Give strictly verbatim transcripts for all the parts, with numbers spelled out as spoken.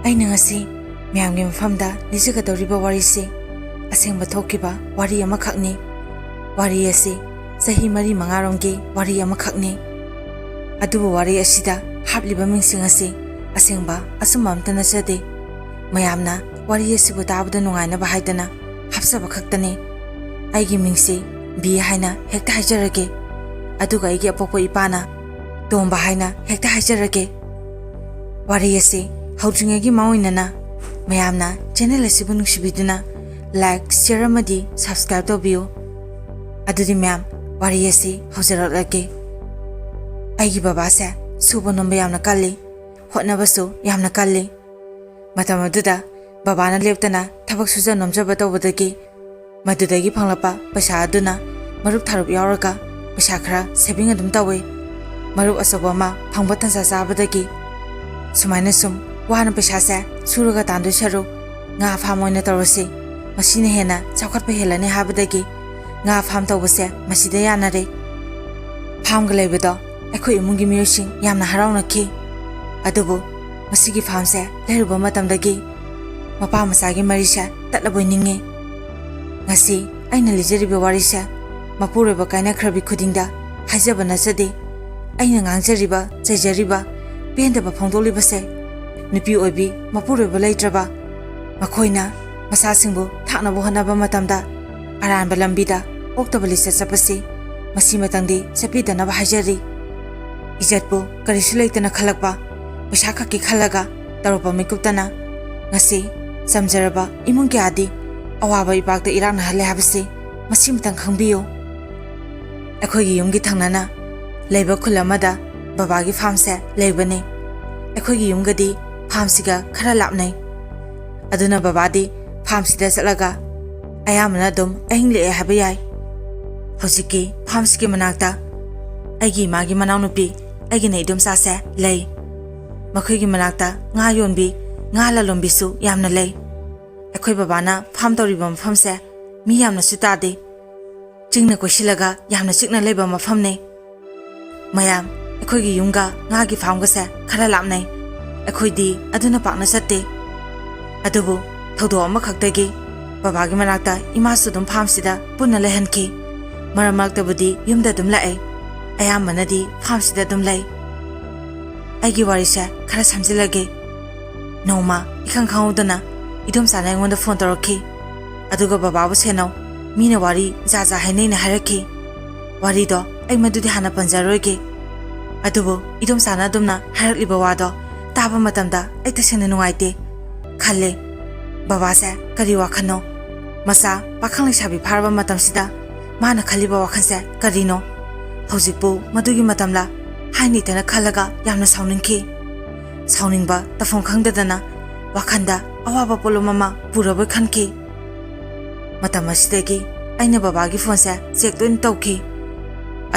ꯑꯩꯅ ꯉꯁꯤ ꯃꯌꯥꯝꯒꯤ ꯃꯐꯝꯗ ꯂꯤꯖꯒꯗꯧꯔꯤꯕ ꯋꯥꯔꯤꯁꯤ ꯑꯁꯦꯡꯕ ꯊꯣꯛꯈꯤꯕ ꯋꯥꯔꯤ ꯑꯃꯈꯛꯅꯤ꯫ ꯋꯥꯔꯤ ꯑꯁꯤ ꯆꯍꯤ ꯃꯔꯤ ꯃꯉꯥꯔꯣꯝꯒꯤ ꯋꯥꯔꯤ ꯑꯃꯈꯛꯅꯤ꯫ ꯑꯗꯨꯕꯨ ꯋꯥꯔꯤ ꯑꯁꯤꯗ ꯍꯥꯞꯂꯤꯕ ꯃꯤꯡꯁꯤꯡ ꯑꯁꯤ ꯑꯁꯦꯡꯕ ꯑꯆꯨꯝꯕ ꯑꯝꯇ ꯅꯠꯆꯗꯦ꯫ ꯃꯌꯥꯝꯅ ꯋꯥꯔꯤ ꯑꯁꯤꯕꯨ ꯇꯥꯕꯗ ꯅꯨꯡꯉꯥꯏꯅꯕ ꯍꯥꯏꯗꯅ ꯍꯥꯞꯆꯕ ꯈꯛꯇꯅꯤ꯫ ꯑꯩꯒꯤ ꯃꯤꯡꯁꯤ ꯕꯤ ꯍꯥꯏꯅ ꯍꯦꯛꯇ ꯍꯥꯏꯖꯔꯒꯦ, ꯑꯗꯨꯒ ꯑꯩꯒꯤ ꯑꯄꯣꯛꯄ ꯏꯄꯥꯅ ꯇꯣꯝꯕ ꯍꯥꯏꯅ ꯍꯦꯛꯇ ꯍꯥꯏꯖꯔꯒꯦ꯫ ꯋꯥꯔꯤ ꯑꯁꯤ ꯍꯧꯗ꯭ꯔꯤꯉꯩꯒꯤ ꯃꯥꯡꯑꯣꯏꯅꯅ ꯃꯌꯥꯝꯅ ꯆꯦꯅꯦꯜ ꯑꯁꯤꯕꯨ ꯅꯨꯡꯁꯤꯕꯤꯗꯨꯅ ꯂꯥꯏꯛ, ꯁꯤꯌꯔ ꯑꯃꯗꯤ ꯁꯕꯁꯀ꯭ꯔꯥꯏꯕ ꯇꯧꯕꯤꯌꯨ꯫ ꯑꯗꯨꯗꯤ ꯃꯌꯥꯝ, ꯋꯥꯔꯤ ꯑꯁꯤ ꯍꯧꯖꯔꯛꯂꯒꯦ꯫ ꯑꯩꯒꯤ ꯕꯕꯥꯁꯦ ꯁꯨꯕ ꯅꯣꯝꯕ ꯌꯥꯝꯅ ꯀꯜꯂꯤ, ꯍꯣꯠꯅꯕꯁꯨ ꯌꯥꯝꯅ ꯀꯜꯂꯤ꯫ ꯃꯇꯝ ꯑꯗꯨꯗ ꯕꯕꯥꯅ ꯂꯦꯞꯇꯅ ꯊꯕꯛ ꯁꯨꯖ ꯅꯣꯝꯖꯕ ꯇꯧꯕꯗꯒꯤ ꯃꯗꯨꯗꯒꯤ ꯐꯪꯂꯛꯄ ꯄꯩꯁꯥ ꯑꯗꯨꯅ ꯃꯔꯨꯞ ꯊꯥꯔꯨꯞ ꯌꯥꯎꯔꯒ ꯄꯩꯁꯥ ꯈꯔ ꯁꯦꯚꯤꯡ ꯑꯗꯨꯝ ꯇꯧꯏ꯫ ꯃꯔꯨꯞ ꯑꯆꯧꯕ ꯑꯃ ꯐꯪꯕ ꯇꯟꯖꯥ ꯆꯥꯕꯗꯒꯤ ꯁꯨꯃꯥꯏꯅ ꯁꯨꯝ ꯋꯥꯅ ꯄꯩꯁꯥꯁꯦ ꯁꯨꯔꯒ ꯇꯥꯟꯗꯣꯏ ꯁꯔꯨꯛ ꯉꯥ ꯐꯥꯝ ꯑꯣꯏꯅ ꯇꯧꯔꯁꯤ, ꯃꯁꯤꯅ ꯍꯦꯟꯅ ꯆꯥꯎꯈꯠꯄ ꯍꯦꯜꯂꯅꯤ ꯍꯥꯏꯕꯗꯒꯤ ꯉꯥ ꯐꯥꯝ ꯇꯧꯕꯁꯦ ꯃꯁꯤꯗ ꯌꯥꯅꯔꯦ꯫ ꯐꯥꯝꯒ ꯂꯩꯕꯗꯣ ꯑꯩꯈꯣꯏ ꯏꯃꯨꯡꯒꯤ ꯃꯤꯑꯣꯏꯁꯤꯡ ꯌꯥꯝꯅ ꯍꯔꯥꯎꯅꯈꯤ꯫ ꯑꯗꯨꯕꯨ ꯃꯁꯤꯒꯤ ꯐꯥꯝꯁꯦ ꯂꯩꯔꯨꯕ ꯃꯇꯝꯗꯒꯤ ꯃꯄꯥ ꯃꯆꯥꯒꯤ ꯃꯔꯤꯁꯦ ꯇꯠꯂꯕꯣꯏ ꯅꯤꯡꯉꯤ꯫ ꯉꯁꯤ ꯑꯩꯅ ꯂꯤꯖꯔꯤꯕ ꯋꯥꯔꯤꯁꯦ ꯃꯄꯨꯔꯣꯏꯕ ꯀꯥꯏꯅꯈ꯭ꯔꯕꯤ ꯈꯨꯗꯤꯡꯗ ꯍꯥꯏꯖꯕ ꯅꯠꯆꯗꯦ꯫ ꯑꯩꯅ ꯉꯥꯡꯖꯔꯤꯕ, ꯆꯩꯖꯔꯤꯕ, ꯄꯦꯟꯗꯕ ꯐꯣꯡꯗꯣꯛꯂꯤꯕꯁꯦ ꯅꯨꯄꯤ ꯑꯣꯏꯕꯤ ꯃꯄꯨꯔꯣꯏꯕ ꯂꯩꯇ꯭ꯔꯕ ꯃꯈꯣꯏꯅ ꯃꯆꯥꯁꯤꯡꯕꯨ ꯊꯥꯛꯅꯕ ꯍꯣꯠꯅꯕ ꯃꯇꯝꯗ ꯑꯔꯥꯟꯕ ꯂꯝꯕꯤꯗ ꯑꯣꯛꯇꯕ ꯂꯤꯆꯠ ꯆꯠꯄꯁꯤ ꯃꯁꯤꯃꯇꯪꯗꯤ ꯆꯠꯄꯤꯗꯅꯕ ꯍꯥꯏꯖꯔꯤ꯫ ꯏꯖꯠꯄꯨ ꯀꯔꯤꯁꯨ ꯂꯩꯇꯅ ꯈꯜꯂꯛꯄ, ꯄꯩꯁꯥ ꯈꯛꯀꯤ ꯈꯜꯂꯒ ꯇꯧꯔꯛꯄ ꯃꯤꯀꯨꯞꯇꯅ ꯉꯁꯤ ꯆꯝꯖꯔꯕ ꯏꯃꯨꯡ ꯀꯌꯥꯗꯤ ꯑꯋꯥꯕ ꯏꯄꯥꯛꯇ ꯏꯔꯥꯛꯅꯍꯜꯂꯦ ꯍꯥꯏꯕꯁꯤ ꯃꯁꯤꯃꯇꯪ ꯈꯪꯕꯤꯌꯨ꯫ ꯑꯩꯈꯣꯏꯒꯤ ꯌꯨꯝꯒꯤ ꯊꯪꯅꯅ ꯂꯩꯕ ꯈꯨꯜ ꯑꯃꯗ ꯕꯕꯥꯒꯤ ꯐꯥꯝꯁꯦ ꯂꯩꯕꯅꯤ꯫ ꯑꯩꯈꯣꯏꯒꯤ ꯌꯨꯝꯒꯗꯤ ꯐꯥꯝꯁꯤꯒ ꯈꯔ ꯂꯥꯞꯅꯩ꯫ ꯑꯗꯨꯅ ꯕꯕꯥꯗꯤ ꯐꯥꯝꯁꯤꯗ ꯆꯠꯂꯒ ꯑꯌꯥꯝꯕꯅ ꯑꯗꯨꯝ ꯑꯍꯤꯡ ꯂꯦꯛꯑꯦ ꯍꯥꯏꯕ ꯌꯥꯏ꯫ ꯍꯧꯖꯤꯛꯀꯤ ꯐꯥꯝꯁꯤꯒꯤ ꯃꯅꯥꯛꯇ ꯑꯩꯒꯤ ꯏꯃꯥꯒꯤ ꯃꯅꯥꯎꯅꯨꯄꯤ, ꯑꯩꯒꯤꯅ ꯏꯗꯣꯝꯆꯥꯁꯦ ꯂꯩ꯫ ꯃꯈꯣꯏꯒꯤ ꯃꯅꯥꯛꯇ ꯉꯥ ꯌꯣꯟꯕꯤ, ꯉꯥ ꯂꯂꯣꯟꯕꯤꯁꯨ ꯌꯥꯝꯅ ꯂꯩ꯫ ꯑꯩꯈꯣꯏ ꯕꯕꯥꯅ ꯐꯥꯝ ꯇꯧꯔꯤꯕ ꯃꯐꯝꯁꯦ ꯃꯤ ꯌꯥꯝꯅꯁꯨ ꯇꯥꯗꯦ꯫ ꯆꯤꯡꯅ ꯀꯣꯏꯁꯤꯜꯂꯒ ꯌꯥꯝꯅ ꯆꯤꯛꯅ ꯂꯩꯕ ꯃꯐꯝꯅꯤ꯫ ꯃꯌꯥꯝ, ꯑꯩꯈꯣꯏꯒꯤ ꯌꯨꯝꯒ ꯉꯥꯒꯤ ꯐꯥꯝꯒꯁꯦ ꯈꯔ ꯂꯥꯞꯅꯩ꯫ ꯑꯩꯈꯣꯏꯗꯤ ꯑꯗꯨꯅ ꯄꯥꯛꯅ ꯆꯠꯇꯦ꯫ ꯑꯗꯨꯕꯨ ꯊꯧꯗꯣꯛ ꯑꯃꯈꯛꯇꯒꯤ ꯕꯕꯥꯒꯤ ꯃꯅꯥꯛꯇ ꯏꯃꯥꯁꯨ ꯑꯗꯨꯝ ꯐꯥꯔꯝꯁꯤꯗ ꯄꯨꯟꯅ ꯂꯩꯍꯟꯈꯤ꯫ ꯃꯔꯛ ꯃꯔꯛꯇꯕꯨꯗꯤ ꯌꯨꯝꯗ ꯑꯗꯨꯝ ꯂꯥꯛꯑꯦ꯫ ꯑꯌꯥꯝꯕꯅꯗꯤ ꯐꯥꯔꯝꯁꯤꯗ ꯑꯗꯨꯝ ꯂꯩ꯫ ꯑꯩꯒꯤ ꯋꯥꯔꯤꯁꯦ ꯈꯔ ꯁꯝꯖꯤꯜꯂꯒꯦ꯫ ꯅꯣꯡꯃ ꯏꯈꯪ ꯈꯪꯍꯧꯗꯅ ꯏꯗꯣꯝꯆꯥꯅ ꯑꯩꯉꯣꯟꯗ ꯐꯣꯟ ꯇꯧꯔꯛꯈꯤ꯫ ꯑꯗꯨꯒ ꯕꯕꯥꯕꯨ ꯁꯦꯟꯅꯧ, ꯃꯤꯅ ꯋꯥꯔꯤ ꯖꯥ ꯖꯥ ꯍꯥꯏꯅꯩꯅ ꯍꯥꯏꯔꯛꯈꯤ꯫ ꯋꯥꯔꯤꯗꯣ ꯑꯩ ꯃꯗꯨꯗꯤ ꯍꯥꯟꯅ ꯄꯟꯖꯔꯣꯏꯒꯦ꯫ ꯑꯗꯨꯕꯨ ꯏꯗꯣꯝꯆꯥꯅ ꯑꯗꯨꯝꯅ ꯍꯥꯏꯔꯛꯂꯤꯕ ꯋꯥꯗꯣ ꯇꯥꯕ ꯃꯇꯝꯗ ꯑꯩ ꯇꯁꯦꯡꯅ ꯅꯨꯡꯉꯥꯏꯇꯦ꯫ ꯈꯜꯂꯦ, ꯕꯕꯥꯁꯦ ꯀꯔꯤ ꯋꯥꯈꯜꯅꯣ? ꯃꯆꯥ ꯄꯥꯈꯪ ꯂꯩꯁꯥꯕꯤ ꯐꯥꯔꯕ ꯃꯇꯝꯁꯤꯗ ꯃꯥꯅ ꯈꯜꯂꯤꯕ ꯋꯥꯈꯜꯁꯦ ꯀꯔꯤꯅꯣ? ꯍꯧꯖꯤꯛꯄꯨ ꯃꯗꯨꯒꯤ ꯃꯇꯝꯂ? ꯍꯥꯏꯅ ꯏꯊꯟꯇ ꯈꯜꯂꯒ ꯌꯥꯝꯅ ꯁꯥꯎꯅꯤꯡꯈꯤ꯫ ꯁꯥꯎꯅꯤꯡꯕ ꯇꯧꯐꯝ ꯈꯪꯗꯗꯅ ꯋꯥꯈꯜꯗ ꯑꯋꯥꯕ ꯄꯣꯠꯂꯨꯝ ꯑꯃ ꯄꯨꯔꯕꯣꯏ ꯈꯟꯈꯤ꯫ ꯃꯇꯝ ꯑꯁꯤꯗꯒꯤ ꯑꯩꯅ ꯕꯕꯥꯒꯤ ꯐꯣꯟꯁꯦ ꯆꯦꯛ ꯇꯣꯏꯅ ꯇꯧꯈꯤ꯫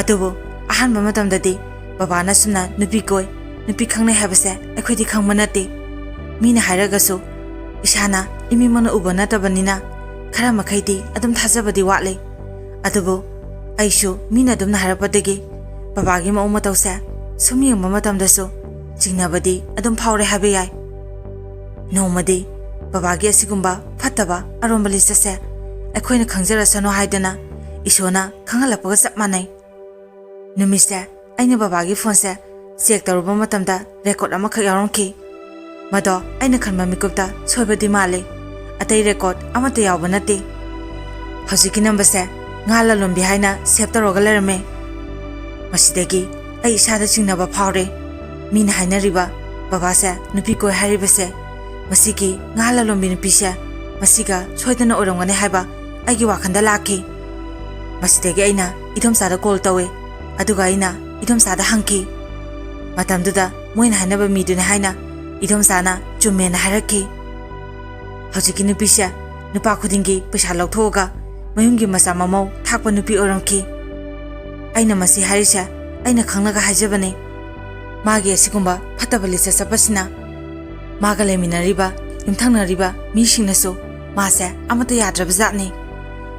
ꯑꯗꯨꯕꯨ ꯑꯍꯥꯟꯕ ꯃꯇꯝꯗꯗꯤ ꯕꯕꯥꯅ ꯁꯨꯝꯅ ꯅꯨꯄꯤ ꯀꯣꯏ, ꯅꯨꯄꯤ ꯈꯪꯅꯩ ꯍꯥꯏꯕꯁꯦ ꯑꯩꯈꯣꯏꯗꯤ ꯈꯪꯕ ꯅꯠꯇꯦ꯫ ꯃꯤꯅ ꯍꯥꯏꯔꯒꯁꯨ ꯏꯁꯥꯅ ꯏꯃꯤꯠꯃꯛꯅ ꯎꯕ ꯅꯠꯇꯕꯅꯤꯅ ꯈꯔ ꯃꯈꯩꯗꯤ ꯑꯗꯨꯝ ꯊꯥꯖꯕꯗꯤ ꯋꯥꯠꯂꯤ꯫ ꯑꯗꯨꯕꯨ ꯑꯩꯁꯨ ꯃꯤꯅ ꯑꯗꯨꯝꯅ ꯍꯥꯏꯔꯛꯄꯗꯒꯤ ꯕꯕꯥꯒꯤ ꯃꯑꯣꯡ ꯃꯇꯧꯁꯦ ꯁꯨꯝ ꯌꯦꯡꯕ ꯃꯇꯝꯗꯁꯨ ꯆꯤꯡꯅꯕꯗꯤ ꯑꯗꯨꯝ ꯐꯥꯎꯔꯦ ꯍꯥꯏꯕ ꯌꯥꯏ꯫ ꯅꯣꯡꯃꯗꯤ ꯕꯕꯥꯒꯤ ꯑꯁꯤꯒꯨꯝꯕ ꯐꯠꯇꯕ ꯑꯔꯣꯝꯕ ꯂꯤꯆꯠꯁꯦ ꯑꯩꯈꯣꯏꯅ ꯈꯪꯖꯔꯁꯅꯨ ꯍꯥꯏꯗꯅ ꯏꯁꯣꯔꯅ ꯈꯪꯍꯜꯂꯛꯄꯒ ꯆꯞ ꯃꯥꯟꯅꯩ꯫ ꯅꯨꯃꯤꯠꯁꯦ ꯑꯩꯅ ꯕꯕꯥꯒꯤ ꯐꯣꯟꯁꯦ ꯆꯦꯛ ꯇꯧꯔꯨꯕ ꯃꯇꯝꯗ ꯔꯦꯀꯣꯔꯠ ꯑꯃꯈꯛ ꯌꯥꯎꯔꯝꯈꯤ꯫ ꯃꯗꯣ ꯑꯩꯅ ꯈꯟꯕ ꯃꯤꯀꯨꯞꯇ ꯁꯣꯏꯕꯗꯤ ꯃꯥꯜꯂꯤ꯫ ꯑꯇꯩ ꯔꯦꯀꯣꯔꯠ ꯑꯃꯠꯇ ꯌꯥꯎꯕ ꯅꯠꯇꯦ꯫ ꯍꯧꯖꯤꯛꯀꯤ ꯅꯝꯕꯔꯁꯦ ꯉꯥ ꯂꯂꯣꯟꯕꯤ ꯍꯥꯏꯅ ꯁꯦꯚ ꯇꯧꯔꯒ ꯂꯩꯔꯝꯃꯦ꯫ ꯃꯁꯤꯗꯒꯤ ꯑꯩ ꯏꯁꯥꯗ ꯆꯤꯡꯅꯕ ꯐꯥꯎꯔꯦ꯫ ꯃꯤꯅ ꯍꯥꯏꯅꯔꯤꯕ ꯕꯕꯥꯁꯦ ꯅꯨꯄꯤ ꯀꯣꯏ ꯍꯥꯏꯔꯤꯕꯁꯦ, ꯃꯁꯤꯒꯤ ꯉꯥ ꯂꯂꯣꯟꯕꯤ ꯅꯨꯄꯤꯁꯦ ꯃꯁꯤꯒ ꯁꯣꯏꯗꯅ ꯑꯣꯏꯔꯝꯒꯅꯤ ꯍꯥꯏꯕ ꯑꯩꯒꯤ ꯋꯥꯈꯜꯗ ꯂꯥꯛꯈꯤ꯫ ꯃꯁꯤꯗꯒꯤ ꯑꯩꯅ ꯏꯗꯣꯝꯆꯥꯗ ꯀꯣꯜ ꯇꯧꯋꯦ, ꯑꯗꯨꯒ ꯑꯩꯅ ꯏꯗꯣꯝꯆꯥꯗ ꯍꯪꯈꯤ꯫ ꯃꯇꯝꯗꯨꯗ ꯃꯣꯏꯅ ꯍꯥꯏꯅꯕ ꯃꯤꯗꯨꯅꯤ ꯍꯥꯏꯅ ꯏꯗꯣꯝꯆꯥꯅ ꯆꯨꯝꯃꯦꯅ ꯍꯥꯏꯔꯛꯈꯤ꯫ ꯍꯧꯖꯤꯛꯀꯤ ꯅꯨꯄꯤꯁꯦ ꯅꯨꯄꯥ ꯈꯨꯗꯤꯡꯒꯤ ꯄꯩꯁꯥ ꯂꯧꯊꯣꯛꯑꯒ ꯃꯌꯨꯝꯒꯤ ꯃꯆꯥ ꯃꯃꯧ ꯊꯥꯛꯄ ꯅꯨꯄꯤ ꯑꯣꯏꯔꯝꯈꯤ꯫ ꯑꯩꯅ ꯃꯁꯤ ꯍꯥꯏꯔꯤꯁꯦ ꯑꯩꯅ ꯈꯪꯂꯒ ꯍꯥꯏꯖꯕꯅꯤ꯫ ꯃꯥꯒꯤ ꯑꯁꯤꯒꯨꯝꯕ ꯐꯠꯇꯕ ꯂꯤꯆꯠ ꯆꯠꯄꯁꯤꯅ ꯃꯥꯒ ꯂꯩꯃꯤꯟꯅꯔꯤꯕ, ꯌꯨꯝꯊꯪꯅꯔꯤꯕ ꯃꯤꯁꯤꯡꯅꯁꯨ ꯃꯥꯁꯦ ꯑꯃꯠꯇ ꯌꯥꯗ꯭ꯔꯕ ꯖꯥꯠꯅꯤ꯫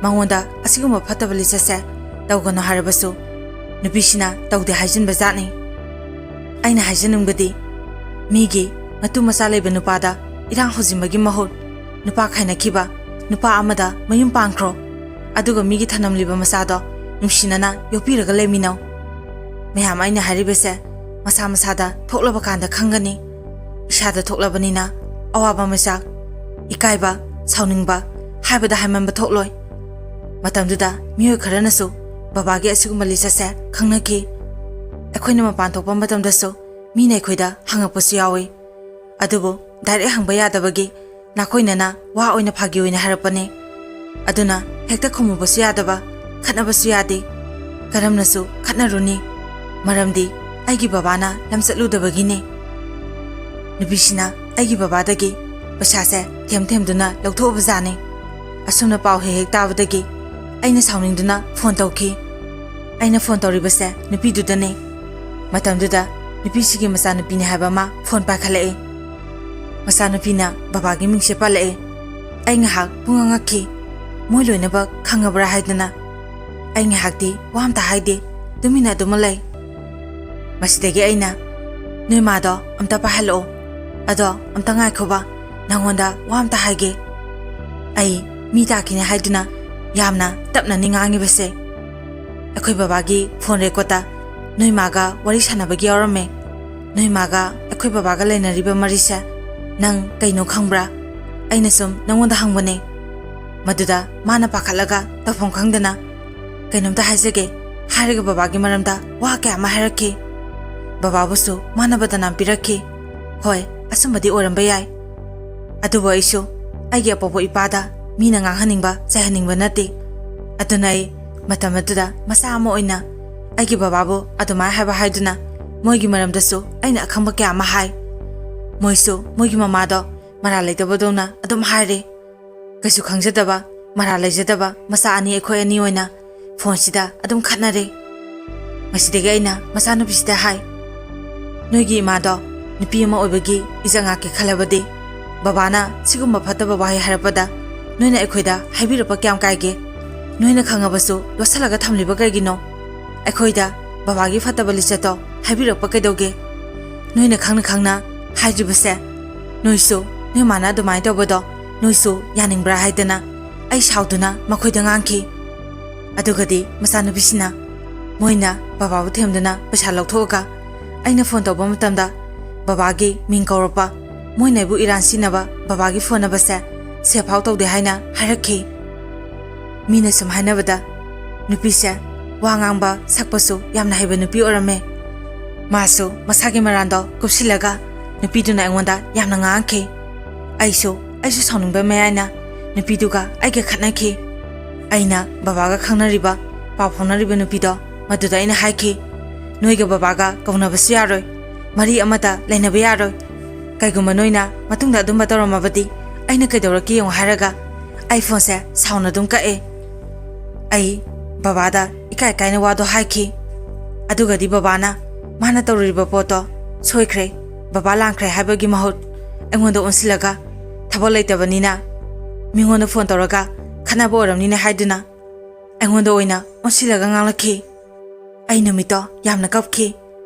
ꯃꯉꯣꯟꯗ ꯑꯁꯤꯒꯨꯝꯕ ꯐꯠꯇꯕ ꯂꯤꯆꯠꯁꯦ ꯇꯧꯒꯅꯨ ꯍꯥꯏꯔꯕꯁꯨ ꯅꯨꯄꯤꯁꯤꯅ ꯇꯧꯗꯦ ꯍꯥꯏꯖꯤꯟꯕ ꯖꯥꯠꯅꯤ꯫ ꯑꯩꯅ ꯍꯥꯏꯖꯅꯤꯡꯕꯗꯤ, ꯃꯤꯒꯤ ꯃꯇꯨ ꯃꯆꯥ ꯂꯩꯕ ꯅꯨꯄꯥꯗ ꯏꯔꯥꯡ ꯍꯧꯖꯤꯟꯕꯒꯤ ꯃꯍꯨꯠ, ꯅꯨꯄꯥ ꯈꯥꯏꯅꯈꯤꯕ ꯅꯨꯄꯥ ꯑꯃꯗ ꯃꯌꯨꯝ ꯄꯥꯟꯈ꯭ꯔꯣ꯫ ꯑꯗꯨꯒ ꯃꯤꯒꯤ ꯊꯅꯝꯂꯤꯕ ꯃꯆꯥꯗꯣ ꯅꯨꯡꯁꯤꯅꯅ ꯌꯣꯛꯄꯤꯔꯒ ꯂꯩꯃꯤꯟꯅꯧ꯫ ꯃꯌꯥꯝ ꯑꯩꯅ ꯍꯥꯏꯔꯤꯕꯁꯦ ꯃꯁꯥ ꯃꯁꯥꯗ ꯊꯣꯛꯂꯕ ꯀꯥꯟꯗ ꯈꯪꯒꯅꯤ꯫ ꯏꯁꯥꯗ ꯊꯣꯛꯂꯕꯅꯤꯅ ꯑꯋꯥꯕ ꯃꯆꯥꯛ, ꯏꯀꯥꯏꯕ, ꯁꯥꯎꯅꯤꯡꯕ ꯍꯥꯏꯕꯗ ꯍꯥꯏꯃꯟꯕ ꯊꯣꯛꯂꯣꯏ꯫ ꯃꯇꯝꯗꯨꯗ ꯃꯤꯑꯣꯏ ꯈꯔꯅꯁꯨ ꯕꯕꯥꯒꯤ ꯑꯁꯤꯒꯨꯝꯕ ꯂꯤꯆꯠꯁꯦ ꯈꯪꯅꯈꯤ꯫ ꯑꯩꯈꯣꯏꯅ ꯃꯄꯥꯟ ꯊꯣꯛꯄ ꯃꯇꯝꯗꯁꯨ ꯃꯤꯅ ꯑꯩꯈꯣꯏꯗ ꯍꯪꯉꯛꯄꯁꯨ ꯌꯥꯎꯏ꯫ ꯑꯗꯨꯕꯨ ꯗꯥꯏꯔꯦꯛ ꯍꯪꯕ ꯌꯥꯗꯕꯒꯤ ꯅꯥꯀꯣꯏꯅꯅ ꯋꯥ ꯑꯣꯏꯅ ꯐꯥꯒꯤ ꯑꯣꯏꯅ ꯍꯥꯏꯔꯛꯄꯅꯦ꯫ ꯑꯗꯨꯅ ꯍꯦꯛꯇ ꯈꯨꯝꯃꯨꯕꯁꯨ ꯌꯥꯗꯕ, ꯈꯠꯅꯕꯁꯨ ꯌꯥꯗꯦ꯫ ꯀꯔꯝꯅꯁꯨ ꯈꯠꯅꯔꯨꯅꯤ꯫ ꯃꯔꯝꯗꯤ ꯑꯩꯒꯤ ꯕꯕꯥꯅ ꯂꯝ ꯆꯠꯂꯨꯗꯕꯒꯤꯅꯤ꯫ ꯅꯨꯄꯤꯁꯤꯅ ꯑꯩꯒꯤ ꯕꯕꯥꯗꯒꯤ ꯄꯩꯁꯥꯁꯦ ꯊꯦꯝ ꯊꯦꯝꯗꯨꯅ ꯂꯧꯊꯣꯛꯎꯕꯖꯥꯠꯅꯤ꯫ ꯑꯁꯨꯝꯅ ꯄꯥꯎ ꯍꯦꯛ ꯍꯦꯛ ꯇꯥꯕꯗꯒꯤ ꯑꯩꯅ ꯁꯥꯎꯅꯤꯡꯗꯨꯅ ꯐꯣꯟ ꯇꯧꯈꯤ꯫ ꯑꯩꯅ ꯐꯣꯟ ꯇꯧꯔꯤꯕꯁꯦ ꯅꯨꯄꯤꯗꯨꯗꯅꯤ꯫ ꯃꯇꯝꯗꯨꯗ ꯅꯨꯄꯤꯁꯤꯒꯤ ꯃꯆꯥꯅꯨꯄꯤꯅꯤ ꯍꯥꯏꯕ ꯑꯃ ꯐꯣꯟ ꯄꯥꯏꯈꯠꯂꯛꯏ꯫ ꯃꯆꯥꯅꯨꯄꯤꯅ ꯕꯕꯥꯒꯤ ꯃꯤꯡꯁꯦ ꯄꯜꯂꯛꯏ꯫ ꯑꯩ ꯉꯥꯏꯍꯥꯛ ꯄꯨꯡꯉꯛ ꯉꯛꯈꯤ꯫ ꯃꯣꯏ ꯂꯣꯏꯅꯃꯛ ꯈꯪꯉꯕ꯭ꯔꯥ ꯍꯥꯏꯗꯅ꯫ ꯑꯩ ꯉꯥꯏꯍꯥꯛꯇꯤ ꯋꯥ ꯑꯝꯇ ꯍꯥꯏꯗꯦ, ꯇꯨꯃꯤꯟꯅ ꯑꯗꯨꯃꯛ ꯂꯩ꯫ ꯃꯁꯤꯗꯒꯤ ꯑꯩꯅ, "ꯅꯣꯏ ꯃꯥꯗꯣ ꯑꯝꯇ ꯄꯥꯏꯍꯜꯂꯛꯑꯣ꯫ ꯑꯗꯣ ꯑꯝꯇ ꯉꯥꯏꯈꯣꯕ, ꯅꯪꯉꯣꯟꯗ ꯋꯥ ꯑꯝꯇ ꯍꯥꯏꯒꯦ꯫" ꯑꯩ ꯃꯤ ꯇꯥꯈꯤꯅꯤ ꯍꯥꯏꯗꯨꯅ ꯌꯥꯝꯅ ꯇꯞꯅꯅꯤ ꯉꯥꯡꯉꯤꯕꯁꯦ꯫ ꯑꯩꯈꯣꯏ ꯕꯕꯥꯒꯤ ꯐꯣꯟ ꯔꯦꯀꯣꯔꯠꯇ ꯅꯣꯏ ꯃꯥꯒ ꯋꯥꯔꯤ ꯁꯥꯟꯅꯕꯒꯤ ꯌꯥꯎꯔꯝꯃꯦ꯫ ꯅꯣꯏ ꯃꯥꯒ ꯑꯩꯈꯣꯏ ꯕꯕꯥꯒ ꯂꯩꯅꯔꯤꯕ ꯃꯔꯤꯁꯦ ꯅꯪ ꯀꯩꯅꯣ ꯈꯪꯕ꯭ꯔꯥ? ꯑꯩꯅ ꯁꯨꯝ ꯅꯪꯉꯣꯟꯗ ꯍꯪꯕꯅꯦ꯫ ꯃꯗꯨꯗ ꯃꯥꯅ ꯄꯥꯈꯠꯂꯒ ꯇꯧꯐꯝ ꯈꯪꯗꯅ, "ꯀꯩꯅꯣꯝꯇ ꯍꯥꯏꯖꯒꯦ, ꯍꯥꯏꯔꯒ ꯕꯕꯥꯒꯤ ꯃꯔꯝꯗ ꯋꯥ ꯀꯌꯥ ꯑꯃ ꯍꯥꯏꯔꯛꯈꯤ꯫ ꯕꯕꯥꯕꯨꯁꯨ ꯃꯥꯅ ꯕꯗꯅꯥꯝ ꯄꯤꯔꯛꯈꯤ꯫ ꯍꯣꯏ, ꯑꯆꯨꯝꯕꯗꯤ ꯑꯣꯏꯔꯝꯕ ꯌꯥꯏ꯫ ꯑꯗꯨꯕꯨ ꯑꯩꯁꯨ ꯑꯩꯒꯤ ꯑꯄꯣꯛꯄ ꯏꯄꯥꯗ ꯃꯤꯅ ꯉꯥꯡꯍꯟꯅꯤꯡꯕ, ꯆꯩꯍꯟꯅꯤꯡꯕ ꯅꯠꯇꯦ꯫ ꯑꯗꯨꯅ ꯑꯩ ꯃꯇꯝ ꯑꯗꯨꯗ ꯃꯆꯥ ꯑꯃ ꯑꯣꯏꯅ ꯑꯩꯒꯤ ꯕꯕꯥꯕꯨ ꯑꯗꯨꯃꯥꯏꯅ ꯍꯥꯏꯕ ꯍꯥꯏꯗꯨꯅ ꯃꯣꯏꯒꯤ ꯃꯔꯝꯗꯁꯨ ꯑꯩꯅ ꯑꯈꯪꯕ ꯀꯌꯥ ꯑꯃ ꯍꯥꯏ꯫ ꯃꯣꯏꯁꯨ ꯃꯣꯏꯒꯤ ꯃꯃꯥꯗꯣ ꯃꯔꯥꯜ ꯂꯩꯇꯕꯗꯧꯅ ꯑꯗꯨꯝ ꯍꯥꯏꯔꯦ꯫ ꯀꯩꯁꯨ ꯈꯪꯖꯗꯕ, ꯃꯔꯥꯜ ꯂꯩꯖꯗꯕ ꯃꯆꯥ ꯑꯅꯤ ꯑꯩꯈꯣꯏ ꯑꯅꯤ ꯑꯣꯏꯅ ꯐꯣꯟꯁꯤꯗ ꯑꯗꯨꯝ ꯈꯠꯅꯔꯦ꯫ ꯃꯁꯤꯗꯒꯤ ꯑꯩꯅ ꯃꯆꯥꯅꯨꯄꯤꯁꯤꯗ ꯍꯥꯏ, "ꯅꯣꯏꯒꯤ ꯏꯃꯥꯗꯣ ꯅꯨꯄꯤ ꯑꯃ ꯑꯣꯏꯕꯒꯤ ꯏꯖꯠ ꯉꯥꯛꯀꯦ ꯈꯜꯂꯕꯗꯤ ꯕꯕꯥꯅ ꯁꯤꯒꯨꯝꯕ ꯐꯠꯇꯕ ꯋꯥꯍꯩ ꯍꯥꯏꯔꯛꯄꯗ ꯅꯣꯏꯅ ꯑꯩꯈꯣꯏꯗ ꯍꯥꯏꯕꯤꯔꯛꯄ ꯀꯌꯥꯝ ꯀꯥꯏꯒꯦ? ꯅꯣꯏꯅ ꯈꯪꯉꯕꯁꯨ ꯂꯣꯠꯁꯤꯜꯂꯒ ꯊꯝꯂꯤꯕ ꯀꯩꯒꯤꯅꯣ? ꯑꯩꯈꯣꯏꯗ ꯕꯕꯥꯒꯤ ꯐꯠꯇꯕ ꯂꯤꯆꯠꯇꯣ ꯍꯥꯏꯕꯤꯔꯛꯄ ꯀꯩꯗꯧꯒꯦ? ꯅꯣꯏꯅ ꯈꯪꯅ ꯈꯪꯅ ꯍꯥꯏꯗ꯭ꯔꯤꯕꯁꯦ, ꯅꯣꯏꯁꯨ, ꯅꯣꯏ ꯃꯥꯅ ꯑꯗꯨꯃꯥꯏꯅ ꯇꯧꯕꯗꯣ ꯅꯣꯏꯁꯨ ꯌꯥꯅꯤꯡꯕ꯭ꯔꯥ ꯍꯥꯏꯗꯅ ꯑꯩ ꯁꯥꯎꯗꯨꯅ ꯃꯈꯣꯏꯗ ꯉꯥꯡꯈꯤ꯫ ꯑꯗꯨꯒꯗꯤ ꯃꯆꯥꯅꯨꯄꯤꯁꯤꯅ ꯃꯣꯏꯅ ꯕꯕꯥꯕꯨ ꯊꯦꯝꯗꯨꯅ ꯄꯩꯁꯥ ꯂꯧꯊꯣꯛꯑꯒ ꯑꯩꯅ ꯐꯣꯟ ꯇꯧꯕ ꯃꯇꯝꯗ ꯕꯕꯥꯒꯤ ꯃꯤꯡ ꯀꯧꯔꯛꯄ, ꯃꯣꯏꯅ ꯑꯩꯕꯨ ꯏꯔꯥꯟ ꯁꯤꯟꯅꯕ ꯕꯕꯥꯒꯤ ꯐꯣꯟ ꯅꯝꯕꯔꯁꯦ ꯁꯦꯞ ꯐꯥꯎ ꯇꯧꯗꯦ ꯍꯥꯏꯅ ꯍꯥꯏꯔꯛꯈꯤ꯫ ꯃꯤꯅ ꯁꯨꯝ ꯍꯥꯏꯅꯕꯗ ꯅꯨꯄꯤꯁꯦ ꯋꯥ ꯉꯥꯡꯕ ꯁꯛꯄꯁꯨ ꯌꯥꯝꯅ ꯍꯩꯕ ꯅꯨꯄꯤ ꯑꯣꯏꯔꯝꯃꯦ꯫ ꯃꯥꯁꯨ ꯃꯁꯥꯒꯤ ꯃꯔꯥꯟꯗꯣ ꯀꯨꯞꯁꯤꯜꯂꯒ ꯅꯨꯄꯤꯗꯨꯅ ꯑꯩꯉꯣꯟꯗ ꯌꯥꯝꯅ ꯉꯥꯡꯈꯤ꯫ ꯑꯩꯁꯨ, ꯑꯩꯁꯨ ꯁꯥꯎꯅꯤꯡꯕ ꯃꯌꯥꯏꯅ ꯅꯨꯄꯤꯗꯨꯒ ꯑꯩꯒ ꯈꯠꯅꯈꯤ꯫ ꯑꯩꯅ ꯕꯕꯥꯒ ꯈꯪꯅꯔꯤꯕ, ꯄꯥꯎ ꯐꯥꯎꯅꯔꯤꯕ ꯅꯨꯄꯤꯗꯣ ꯃꯗꯨꯗ ꯑꯩꯅ ꯍꯥꯏꯈꯤ, "ꯅꯣꯏꯒ ꯕꯕꯥꯒ ꯀꯧꯅꯕꯁꯨ ꯌꯥꯔꯣꯏ, ꯃꯔꯤ ꯑꯃꯠꯇ ꯂꯩꯅꯕ ꯌꯥꯔꯣꯏ꯫ ꯀꯩꯒꯨꯝꯕ ꯅꯣꯏꯅ ꯃꯇꯨꯡꯗ ꯑꯗꯨꯝꯕ ꯇꯧꯔꯝꯃꯕꯗꯤ ꯑꯩꯅ ꯀꯩꯗꯧꯔꯛꯀꯦ ꯌꯦꯡꯉꯨ" ꯍꯥꯏꯔꯒ ꯑꯩ ꯐꯣꯟꯁꯦ ꯁꯥꯎꯅ ꯑꯗꯨꯝ ꯀꯛꯑꯦ꯫ ꯑꯩ ꯕꯕꯥꯗ ꯏꯀꯥꯏ ꯀꯥꯏꯅ ꯋꯥꯗꯣ ꯍꯥꯏꯈꯤ꯫ ꯑꯗꯨꯒꯗꯤ ꯕꯕꯥꯅ ꯃꯥꯅ ꯇꯧꯔꯨꯔꯤꯕ ꯄꯣꯠꯇꯣ ꯁꯣꯏꯈ꯭ꯔꯦ, ꯕꯕꯥ ꯂꯥꯟꯈ꯭ꯔꯦ ꯍꯥꯏꯕꯒꯤ ꯃꯍꯨꯠ ꯑꯩꯉꯣꯟꯗ ꯑꯣꯟꯁꯤꯜꯂꯒ ꯊꯕꯛ ꯂꯩꯇꯕꯅꯤꯅ ꯃꯤꯉꯣꯟꯗ ꯐꯣꯟ ꯇꯧꯔꯒ ꯈꯠꯅꯕ ꯑꯣꯏꯔꯝꯅꯤꯅ ꯍꯥꯏꯗꯨꯅ ꯑꯩꯉꯣꯟꯗ ꯑꯣꯏꯅ ꯑꯣꯟꯁꯤꯜꯂꯒ ꯉꯥꯡꯂꯛꯈꯤ꯫ ꯑꯩ ꯅꯨꯃꯤꯠꯇꯣ ꯌꯥꯝꯅ ꯀꯞꯈꯤ꯫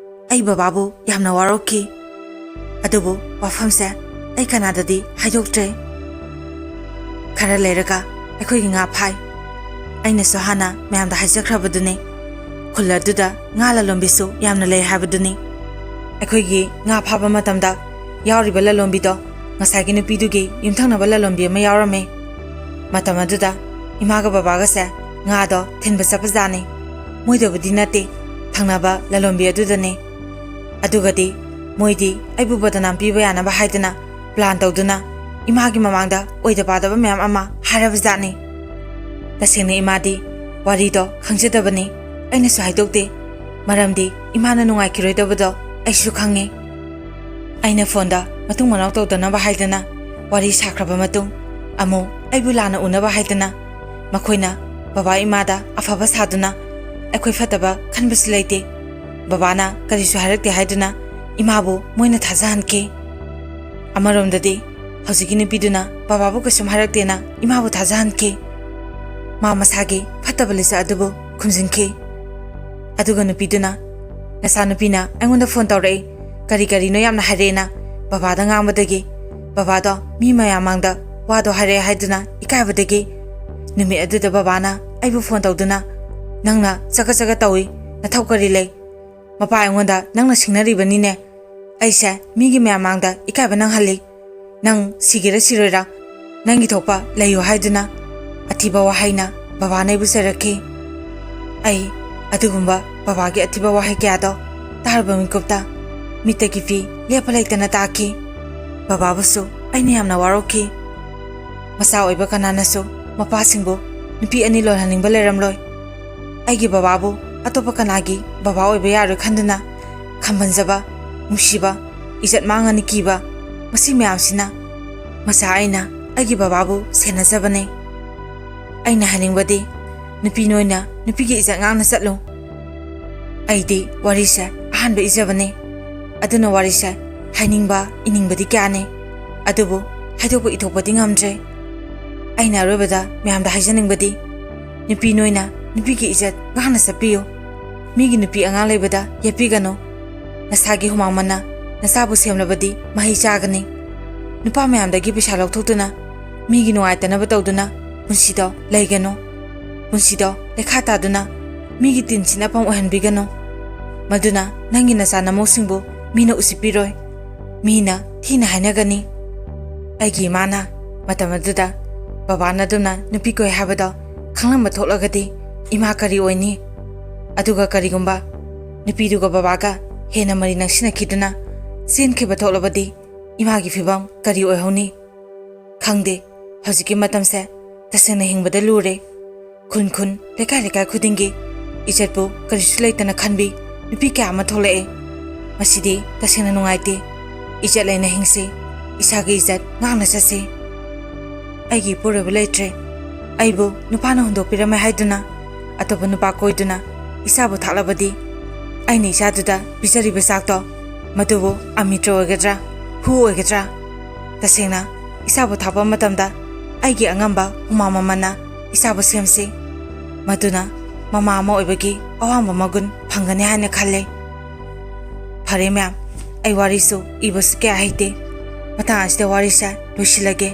ꯑꯩ ꯕꯕꯥꯕꯨ ꯌꯥꯝꯅ ꯋꯥꯔꯧꯈꯤ꯫ ꯑꯗꯨꯕꯨ ꯋꯥꯐꯝꯁꯦ ꯑꯩ ꯀꯅꯥꯗꯗꯤ ꯍꯥꯏꯗꯣꯛꯇ꯭ꯔꯦ꯫ ꯈꯔ ꯂꯩꯔꯒ ꯑꯩꯈꯣꯏꯒꯤ ꯉꯥ ꯐꯥꯏ꯫ ꯑꯩꯅꯁꯨ ꯍꯥꯟꯅ ꯃꯌꯥꯝꯗ ꯍꯥꯏꯖꯈ꯭ꯔꯕꯗꯨꯅꯤ, ꯈꯨꯜ ꯑꯗꯨꯗ ꯉꯥ ꯂꯂꯣꯟꯕꯤꯁꯨ ꯌꯥꯝꯅ ꯂꯩ ꯍꯥꯏꯕꯗꯨꯅꯤ꯫ ꯑꯩꯈꯣꯏꯒꯤ ꯉꯥ ꯐꯥꯕ ꯃꯇꯝꯗ ꯌꯥꯎꯔꯤꯕ ꯂꯂꯣꯟꯕꯤꯗꯣ ꯉꯁꯥꯏꯒꯤ ꯅꯨꯄꯤꯗꯨꯒꯤ ꯌꯨꯝꯊꯪꯅꯕ ꯂꯂꯣꯟꯕꯤ ꯑꯃ ꯌꯥꯎꯔꯝꯃꯤ꯫ ꯃꯇꯝ ꯑꯗꯨꯗ ꯏꯃꯥꯒ ꯕꯕꯥꯒꯁꯦ ꯉꯥꯗꯣ ꯊꯤꯟꯕ ꯆꯠꯄꯖꯥꯠꯅꯤ꯫ ꯃꯣꯏꯗꯕꯨꯗꯤ ꯅꯠꯇꯦ, ꯊꯪꯅꯕ ꯂꯂꯣꯟꯕꯤ ꯑꯗꯨꯗꯅꯤ꯫ ꯑꯗꯨꯒꯗꯤ ꯃꯣꯏꯗꯤ ꯑꯩꯕꯨ ꯕꯗꯅꯥꯝ ꯄꯤꯕ ꯌꯥꯅꯕ ꯍꯥꯏꯗꯅ ꯄ꯭ꯂꯥꯟ ꯇꯧꯗꯨꯅ ꯏꯃꯥꯒꯤ ꯃꯃꯥꯡꯗ ꯑꯣꯏꯗ ꯄꯥꯗꯕ ꯃꯌꯥꯝ ꯑꯃ ꯍꯥꯏꯔꯕꯖꯥꯠꯅꯤ꯫ ꯇꯁꯦꯡꯅ ꯏꯃꯥꯗꯤ ꯋꯥꯔꯤꯗꯣ ꯈꯪꯖꯗꯕꯅꯤ, ꯑꯩꯅꯁꯨ ꯍꯥꯏꯗꯣꯛꯇꯦ꯫ ꯃꯔꯝꯗꯤ ꯏꯃꯥꯅ ꯅꯨꯡꯉꯥꯏꯈꯤꯔꯣꯏꯗꯕꯗꯣ ꯑꯩꯁꯨ ꯈꯪꯉꯤ꯫ ꯑꯩꯅ ꯐꯣꯟꯗ ꯃꯇꯨꯡ ꯃꯅꯥꯎ ꯇꯧꯗꯅꯕ ꯍꯥꯏꯗꯅ ꯋꯥꯔꯤ ꯁꯥꯈ꯭ꯔꯕ ꯃꯇꯨꯡ ꯑꯃꯨꯛ ꯑꯩꯕꯨ ꯂꯥꯟꯅ ꯎꯅꯕ ꯍꯥꯏꯗꯅ ꯃꯈꯣꯏꯅ ꯕꯕꯥ ꯏꯃꯥꯗ ꯑꯐꯕ ꯁꯥꯗꯨꯅ ꯑꯩꯈꯣꯏ ꯐꯠꯇꯕ ꯈꯟꯕꯁꯨ ꯂꯩꯇꯦ꯫ ꯕꯕꯥꯅ ꯀꯔꯤꯁꯨ ꯍꯥꯏꯔꯛꯇꯦ ꯍꯥꯏꯗꯨꯅ ꯏꯃꯥꯕꯨ ꯃꯣꯏꯅ ꯊꯥꯖꯍꯟꯈꯤ꯫ ꯑꯃꯔꯣꯝꯗꯗꯤ ꯍꯧꯖꯤꯛꯀꯤ ꯅꯨꯄꯤꯗꯨꯅ ꯕꯕꯥꯕꯨ ꯀꯩꯁꯨꯝ ꯍꯥꯏꯔꯛꯇꯦꯅ ꯏꯃꯥꯕꯨ ꯊꯥꯖꯍꯟꯈꯤ꯫ ꯃꯥ ꯃꯁꯥꯒꯤ ꯐꯠꯇꯕ ꯂꯤꯆꯠ ꯑꯗꯨꯕꯨ ꯈꯨꯝꯖꯤꯟꯈꯤ꯫ ꯑꯗꯨꯒ ꯅꯨꯄꯤꯗꯨꯅ, "ꯅꯆꯥꯅꯨꯄꯤꯅ ꯑꯩꯉꯣꯟꯗ ꯐꯣꯟ ꯇꯧꯔꯛꯏ, ꯀꯔꯤ ꯀꯔꯤꯅꯣ ꯌꯥꯝꯅ ꯍꯥꯏꯔꯛꯑꯦꯅ ꯕꯕꯥꯗ ꯉꯥꯡꯕꯗꯒꯤ, ꯕꯕꯥꯗꯣ ꯃꯤ ꯃꯌꯥꯝ ꯃꯥꯡꯗ ꯋꯥꯗꯣ ꯍꯥꯏꯔꯛꯑꯦ ꯍꯥꯏꯗꯨꯅ ꯏꯀꯥꯏꯕꯗꯒꯤ, ꯅꯨꯃꯤꯠ ꯑꯗꯨꯗ ꯕꯕꯥꯅ ꯑꯩꯕꯨ ꯐꯣꯟ ꯇꯧꯗꯨꯅ, "ꯅꯪꯅ ꯆꯒꯠ ꯆꯒꯠ ꯇꯧꯏ, ꯅꯊꯧ ꯀꯔꯤ ꯂꯩ? ꯃꯄꯥ ꯑꯩꯉꯣꯟꯗ ꯅꯪꯅ ꯁꯤꯡꯅꯔꯤꯕꯅꯤꯅꯦ꯫ ꯑꯩꯁꯦ ꯃꯤꯒꯤ ꯃꯌꯥꯝ ꯃꯥꯡꯗ ꯏꯀꯥꯏꯕ ꯅꯪꯍꯜꯂꯤ꯫ ꯅꯪ ꯁꯤꯒꯦꯔꯥ ꯁꯤꯔꯣꯏꯔꯥ, ꯅꯪꯒꯤ ꯊꯣꯛꯄ ꯂꯩꯌꯨ" ꯍꯥꯏꯗꯨꯅ ꯑꯊꯤꯕ ꯋꯥꯍꯩꯅ ꯕꯕꯥꯅ ꯑꯩꯕꯨ ꯆꯩꯔꯛꯈꯤ꯫ ꯑꯩ ꯑꯗꯨꯒꯨꯝꯕ ꯕꯕꯥꯒꯤ ꯑꯊꯤꯕ ꯋꯥꯍꯩ ꯀꯌꯥꯗꯣ ꯇꯥꯔꯕ ꯃꯤꯀꯨꯞꯇ ꯃꯤꯠꯇꯒꯤ ꯄꯤ ꯂꯦꯞꯄ ꯂꯩꯇꯅ ꯇꯥꯈꯤ꯫ ꯕꯕꯥꯕꯨꯁꯨ ꯑꯩꯅ ꯌꯥꯝꯅ ꯋꯥꯔꯧꯈꯤ꯫ ꯃꯆꯥ ꯑꯣꯏꯕ ꯀꯅꯥꯅꯁꯨ ꯃꯄꯥꯁꯤꯡꯕꯨ ꯅꯨꯄꯤ ꯑꯅꯤ ꯂꯣꯜꯍꯟꯅꯤꯡꯕ ꯂꯩꯔꯝꯂꯣꯏ꯫ ꯑꯩꯒꯤ ꯕꯕꯥꯕꯨ ꯑꯇꯣꯞꯄ ꯀꯅꯥꯒꯤ ꯕꯕꯥ ꯑꯣꯏꯕ ꯌꯥꯔꯣꯏ ꯈꯟꯗꯨꯅ ꯈꯝꯕꯟꯖꯕ, ꯅꯨꯡꯁꯤꯕ, ꯏꯖꯠ ꯃꯥꯡꯉꯅꯤ ꯀꯤꯕ, ꯃꯁꯤ ꯃꯌꯥꯝꯁꯤꯅ ꯃꯆꯥ ꯑꯩꯅ ꯑꯩꯒꯤ ꯕꯕꯥꯕꯨ ꯁꯦꯟꯅꯖꯕꯅꯤ꯫ ꯑꯩꯅ ꯍꯥꯏꯅꯤꯡꯕꯗꯤ, ꯅꯨꯄꯤ ꯅꯣꯏꯅ ꯅꯨꯄꯤꯒꯤ ꯏꯖꯠ ꯉꯥꯛꯅ ꯆꯠꯂꯨ꯫ ꯑꯩꯗꯤ ꯋꯥꯔꯤꯁꯦ ꯑꯍꯥꯟꯕ ꯏꯖꯕꯅꯤ, ꯑꯗꯨꯅ ꯋꯥꯔꯤꯁꯦ ꯍꯥꯏꯅꯤꯡꯕ ꯏꯅꯤꯡꯕꯗꯤ ꯀꯌꯥꯅꯤ, ꯑꯗꯨꯕꯨ ꯍꯥꯏꯗꯣꯛꯄ ꯏꯊꯣꯛꯄꯗꯤ ꯉꯝꯗ꯭ꯔꯦ꯫ ꯑꯩꯅ ꯑꯔꯣꯏꯕꯗ ꯃꯌꯥꯝꯗ ꯍꯥꯏꯖꯅꯤꯡꯕꯗꯤ, ꯅꯨꯄꯤ ꯅꯣꯏꯅ ꯅꯨꯄꯤꯒꯤ ꯏꯖꯠ ꯉꯥꯛꯅ ꯆꯠꯄꯤꯌꯨ꯫ ꯃꯤꯒꯤ ꯅꯨꯄꯤ ꯑꯉꯥꯡ ꯂꯩꯕꯗ ꯌꯦꯠꯄꯤꯒꯅꯨ꯫ ꯅꯁꯥꯒꯤ ꯍꯨꯃꯥꯡ ꯃꯟꯅ ꯅꯆꯥꯕꯨ ꯁꯦꯝꯂꯕꯗꯤ ꯃꯍꯩ ꯆꯥꯒꯅꯤ꯫ ꯅꯨꯄꯥ ꯃꯌꯥꯝꯗꯒꯤ ꯄꯩꯁꯥ ꯂꯧꯊꯣꯛꯇꯨꯅ, ꯃꯤꯒꯤ ꯅꯨꯡꯉꯥꯏꯇꯅꯕ ꯇꯧꯗꯨꯅ ꯄꯨꯟꯁꯤꯗꯣ ꯂꯩꯒꯅꯨ꯫ ꯄꯨꯟꯁꯤꯗꯣ ꯂꯩꯈꯥ ꯇꯥꯗꯨꯅ ꯃꯤꯒꯤ ꯇꯤꯟ ꯁꯤꯠꯅꯐꯝ ꯑꯣꯏꯍꯟꯕꯤꯒꯅꯨ꯫ ꯃꯗꯨꯅ ꯅꯪꯒꯤ ꯅꯆꯥ ꯅꯃꯧꯁꯤꯡꯕꯨ ꯃꯤꯅ ꯎꯁꯤꯠꯄꯤꯔꯣꯏ꯫ ꯃꯤꯅ ꯊꯤꯅ ꯍꯥꯏꯅꯒꯅꯤ꯫ ꯑꯩꯒꯤ ꯏꯃꯥꯅ ꯃꯇꯝ ꯑꯗꯨꯗ ꯕꯕꯥꯅ ꯑꯗꯨꯝꯅ ꯅꯨꯄꯤ ꯀꯣꯏ ꯍꯥꯏꯕꯗꯣ ꯈꯪꯂꯝꯕ ꯊꯣꯛꯂꯒꯗꯤ ꯏꯃꯥ ꯀꯔꯤ ꯑꯣꯏꯅꯤ? ꯑꯗꯨꯒ ꯀꯔꯤꯒꯨꯝꯕ ꯅꯨꯄꯤꯗꯨꯒ ꯕꯕꯥꯒ ꯍꯦꯟꯅ ꯃꯔꯤ ꯅꯛꯁꯤꯟꯅꯈꯤꯗꯨꯅ ꯆꯦꯟꯈꯤꯕ ꯊꯣꯛꯂꯕꯗꯤ ꯏꯃꯥꯒꯤ ꯐꯤꯕꯝ ꯀꯔꯤ ꯑꯣꯏꯍꯧꯅꯤ? ꯈꯪꯗꯦ, ꯍꯧꯖꯤꯛꯀꯤ ꯃꯇꯝꯁꯦ ꯇꯁꯦꯡꯅ ꯍꯤꯡꯕꯗ ꯂꯨꯔꯦ꯫ ꯈꯨꯟ ꯈꯨꯟ, ꯂꯩꯀꯥꯏ ꯂꯩꯀꯥꯏ ꯈꯨꯗꯤꯡꯒꯤ ꯏꯖꯠꯄꯨ ꯀꯔꯤꯁꯨ ꯂꯩꯇꯅ ꯈꯟꯕꯤ ꯅꯨꯄꯤ ꯀꯌꯥ ꯑꯃ ꯊꯣꯛꯂꯛꯑꯦ꯫ ꯃꯁꯤꯗꯤ ꯇꯁꯦꯡꯅ ꯅꯨꯡꯉꯥꯏꯇꯦ꯫ ꯏꯖꯠ ꯂꯩꯅ ꯍꯤꯡꯁꯤ, ꯏꯁꯥꯒꯤ ꯏꯖꯠ ꯉꯥꯛꯅ ꯆꯠꯁꯤ꯫ ꯑꯩꯒꯤ ꯏꯄꯨꯔꯣꯏꯕ ꯂꯩꯇ꯭ꯔꯦ꯫ ꯑꯩꯕꯨ ꯅꯨꯄꯥꯅ ꯍꯨꯟꯗꯣꯛꯄꯤꯔꯝꯃꯦ ꯍꯥꯏꯗꯨꯅ ꯑꯇꯣꯞꯄ ꯅꯨꯄꯥ ꯀꯣꯏꯗꯨꯅ ꯏꯆꯥꯕꯨ ꯊꯥꯛꯂꯕꯗꯤ, ꯑꯩꯅ ꯏꯆꯥꯗꯨꯗ ꯄꯤꯖꯔꯤꯕ ꯆꯥꯛꯇꯣ, ꯃꯗꯨꯕꯨ ꯑꯃꯤꯇ꯭ꯔ ꯑꯣꯏꯒꯗ꯭ꯔꯥ, ꯍꯨ ꯑꯣꯏꯒꯗ꯭ꯔꯥ? ꯇꯁꯦꯡꯅ, ꯏꯆꯥꯕꯨ ꯊꯥꯛꯄ ꯃꯇꯝꯗ ꯑꯩꯒꯤ ꯑꯉꯝꯕ ꯍꯨꯃꯥꯡ ꯃꯃꯜꯅ ꯏꯆꯥꯕꯨ ꯁꯦꯝꯁꯤ꯫ ꯃꯗꯨꯅ ꯃꯃꯥ ꯑꯃ ꯑꯣꯏꯕꯒꯤ ꯑꯋꯥꯡꯕ ꯃꯒꯨꯟ ꯐꯪꯒꯅꯤ ꯍꯥꯏꯅ ꯈꯜꯂꯦ꯫ ꯐꯔꯦ ꯃꯌꯥꯝ, ꯑꯩ ꯋꯥꯔꯤꯁꯨ ꯏꯕꯁꯨ ꯀꯌꯥ ꯍꯩꯇꯦ꯫ ꯃꯇꯥꯡ ꯑꯁꯤꯗ ꯋꯥꯔꯤꯁꯦ ꯂꯣꯏꯁꯤꯜꯂꯒꯦ꯫